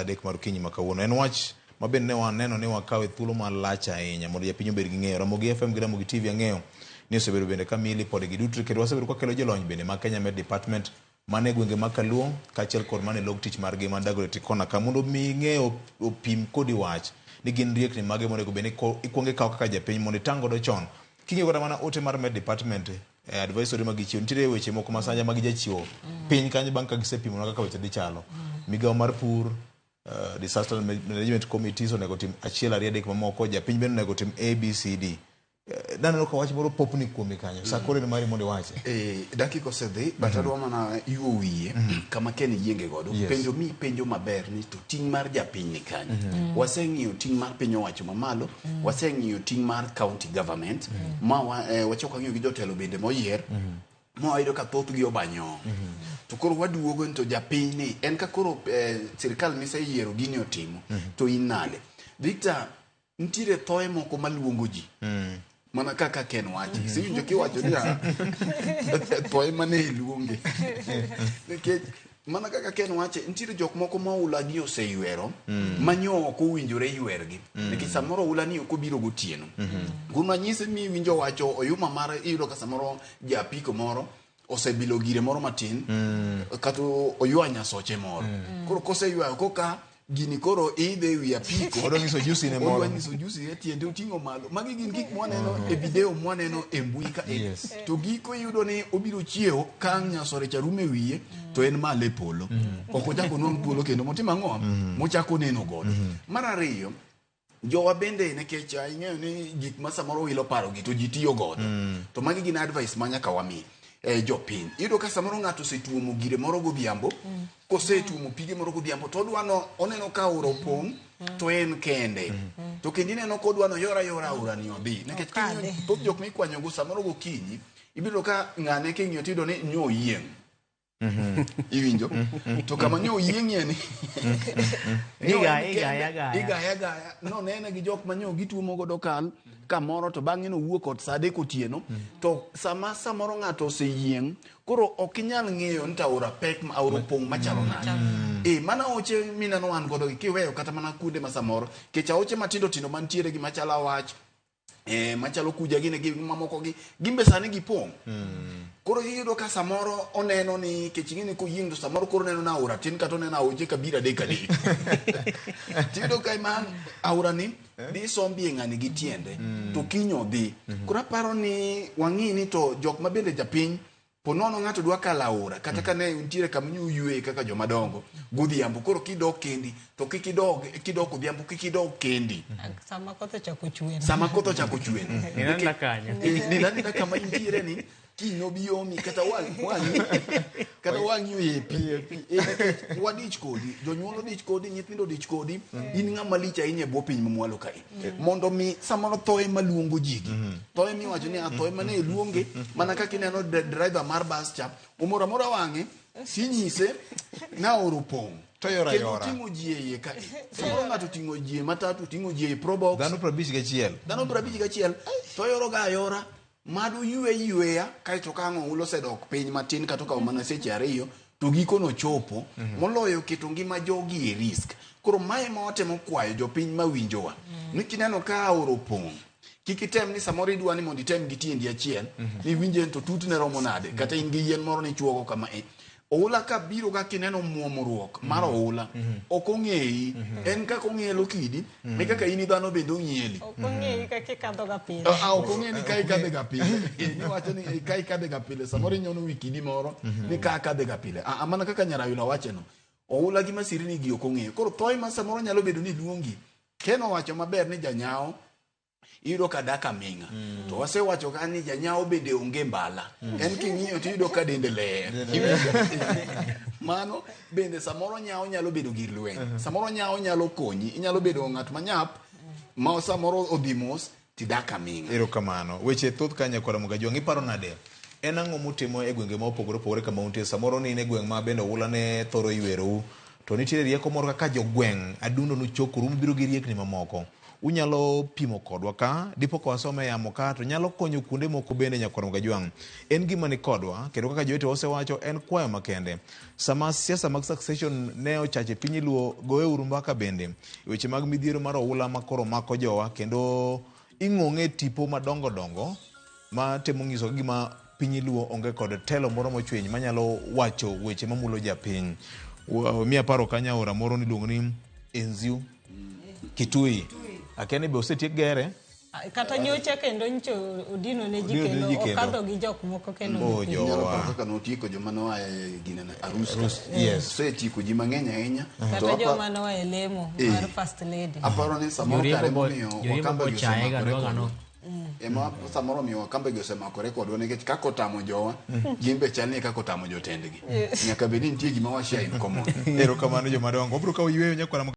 3 mar okinyi ma kawuono. En wach ma bende ne waneno ni wakawe thuolo malach ahinya mondo japiny obed gi ng'eyo. Ramogi FM gi Ramogi TV ang'eyo ni osebedo bende ka miyi lipode gi duto kendo wasebedo kwakelo jolony bende mag Kenya Met Department mane gwenge mag Kaluo kaachiel kod mane log tich margi man Dagoretti Corner ka mondo mi ng'eyo opim kodi wach ni gin riekni mage monego bed ni ikuongo ikawo kaka japiny mondo itang' godo chon. King'iyo kata mana ote mar Met Department e advisory ma gichiwo nitiere weche moko ma sanja ma gijachiwo piny kanyo bang' ka gisepimonwa kaka weche dhi chalo. Migawo mar pur, disaster management committees onego tim achiel ariyo adek mamoko, japiny bende onego tim A, B, C, D. Naneno ka wach moro popni kuomi kanyo. Sa koro en mari mondo iwache. Dakika osedhi, but adwa mana yuo wiye kama Ken yienge godo. Penjo mi penjo maber ni to ting' mar japiny ni kanye. Waseng'iyo ting' mar piny owacho mamalo, waseng'iyo ting' mar county government, ma wachako wang'iyo gi jotelo bende moyier, ma wayudo ka thothgi obanyo. To koro waduogo ni to japiny ni en ka koro sirkal miseyiero gini otimo, to in nade? Victor, nitiere thoe moko maluongo ji. Mana kaka Ken wacho. Isewinjo kiwacho niya, thoe mane iluonge. Nikech mana kaka Ken wache, nitiere jok moko ma oula gi oseywero, ma nyo ok owinjore ywergi. Nikech samoro oula ni ok obiro gotieno. Kuom ranyisi miwinjo wacho oyuma mar iyudo ka samoro ja apiko moro osebilo gire moro matin, kata oywa nyasoche moro. Koro koseywayo koka gini koro idhe e wi apiko. Odwa nyiso jusi ne moro. Odwa nyiso jusi ne tiende oting'o malo. Magi gin gik mwaneno e video mwaneno e mbui ka e. To giko iyudo ni obiro chiewo ka nyasore cha rumo e wiye to en malo e polo. Ok ochako onwang' thuolo kendo motimo ang'o? Mochako oneno godo. Mar ariyo, jowa bende nikech ing'eyo ni gik ma samoro wilo paro gi to ji tiyo godo. To magi gin advice ma nyaka wami jopiny. Iyudo ka samoro ng'ato osetuomo gire moro godhiambo, kosetuomo pige moro godhiambo to odwa no oneno ka aora opong' to en kende. To kendo ineno ka odwa no yora yora aora ni odhi. Nikech king'iyo thoth jok mikwanyo go samoro gokinyi, ibiro ka ng'ane king'iyo tiyudo ni nyo oyieng'. Iwinjo? To kama nyo oyieng'ie ni nyo en kende, igaya agaya. Nonene gi jok ma nyo gituomo godo kal kamoro to bang'e nowuok ot saa 3 otieno. To sama samoro ng'ato oseyieng', koro ok inyal ng'eyo ni to aora pek, aora opong' machalo nade. Mana aoche mineno wan godo gi kiweyo kata mana kuonde ma samoro, kech aoche matindo tindo mantiere gi machalo awach, machalo kuja gini gi mamoko gi, gin be sani gipong'. Koro iyudo ka samoro oneno ni kech ing'e ni koyieng' to samoro koro oneno ni aora tin kata oneno aoche kabiro adek adek. Tiyudo ka ma aora ni dhi sombie ng'ani gi tiende to kiny odhi. Koro aparo ni wang'i ni to jok ma bende japiny po nono ng'ato dwa kalo aora kata ka ne nitiere kama nyo uyueye kaka joma dongo godhiambo, koro kidok kendi to kik idog, kidok odhiambo kik idog kendi. Sama koth ochako chwe. Sama koth ochako chwe. Ninanda kanyo. Ninanda kama intiere ni kiny obi omi kata wang' wang'i kata wang'i oyepi. Nikech wadich kodi, jonyuol odich kodi, nyithindo odich kodi, in ng'ama lich ahinya e bwo piny mamwalo kae. Mondo mi samoro thoe maluongo jigi. Thoe miwacho ni thoe mane luonge mana kaka ineno driver mar bus cha, omoro amora wang'e sinyise na aora opong'. To yora Kendo yora. oting'o ji e iye kae. Samoro ng'ato oting'o ji e matatu, oting'o ji e probox. Dhano 51. Dhano 51 to yoro ga ayora. Mad oywe yweya kaeto ka ang' oula osedok piny matin kata okawo mana seche 2 to gikono chopo moloyo keto ngima jogi e risk. Koro mae ma watemo kwayo jopiny mawinjowa. Ni kineno ka aora opong', kik item ni samoro idwa ni mondo item gi tiendi achiel, ni iwinje to tutne romo nade, kata in gi yien moro ni ichuogo kama e. Oula ka biro ka kineno muomruok mar oula, ok ong'eyi. En kaka ong'ielo kidi, e kaka in dhano bende ong'ieli. Ok ong'eyi kaka ikadho ga pile. Ok ong'eyi ni ka ikadhe ga pile. Niwacho ni ka ikadhe ga pile, samoro inyono wi kidi moro, ni ka akadhe ga pile. Mana kaka Nyarayula wache no, oula gi masirni gi ok ong'eyo. Koro thoe ma samoro nyalo bedo ni luongi. Ken owacho maber ni janyawo iyudo ka dak aming'a. To wasewacho ka ni janyawo bende onge mbala. En king'iyo to iyudo ka dende ler. Mano bende samoro nyawo nyalo bedo gir lweny. Samoro nyawo nyalo konyi. Inyalo bedo ng'at manyap ma samoro odhi mos tidak aming'a. Erokamano. Weche thoth ka nyakwara Mugajwang', iparo nade? En ang'o mutimo e gwenge ma opogore opogore kama untie? Samoro ni in e gweng' ma bende oula ne thoro ywerou, to nitiere rieko moro kaka jogweng' adundo nuchokoru mubiro gi riekni mamoko. Unyalo pimo kodwa ka, dipo ka wasome yamo ka, to nyalo konyo kuonde moko bende nyakwar Kajwang'. En gima ni kodwa, kendo kaka jowetewa osewacho, en kwayo makende. Sama siasa mag succession ne ochache piny Luo, goyeuru mbaka bende weche mag midhiero mar oula ma koro mako jowa, kendo ing'ong'e tipo madongo dongo ma temo nyiso gima piny Luo onge kod telo moro mochwiny manyalo wacho weche mamulo japiny. Miya paro kanyo aora moro niluongo ni Enziu Kitui. Akia ni be osetiek gere? Kata nyocha kendo nyocha odino ne ji Odino ne kendo ji kendo. okadho gi jok moko kendo. Oh, gi jo. Inyalo paro kaka notieko joma noa e ginene Arus. Yes. Osetieko ji mang'eny ahinya. To Kata joma noa e lemo Eh. mar first lady. Aparo ni samoro Joriembo kare bo- momiyo joriembo Wakamba gi bochaye ga osemakore dwaga kodwa. no. Ema samoro omiyo Wakamba gi osemakore kodwa nikech kaka otamo jowa, gin be chal ni kaka otamo jotendgi. Nyaka bed ni nitie gima wa share in common. Erokamano jomadongo. Wabiro kawo yueyo nyakwara.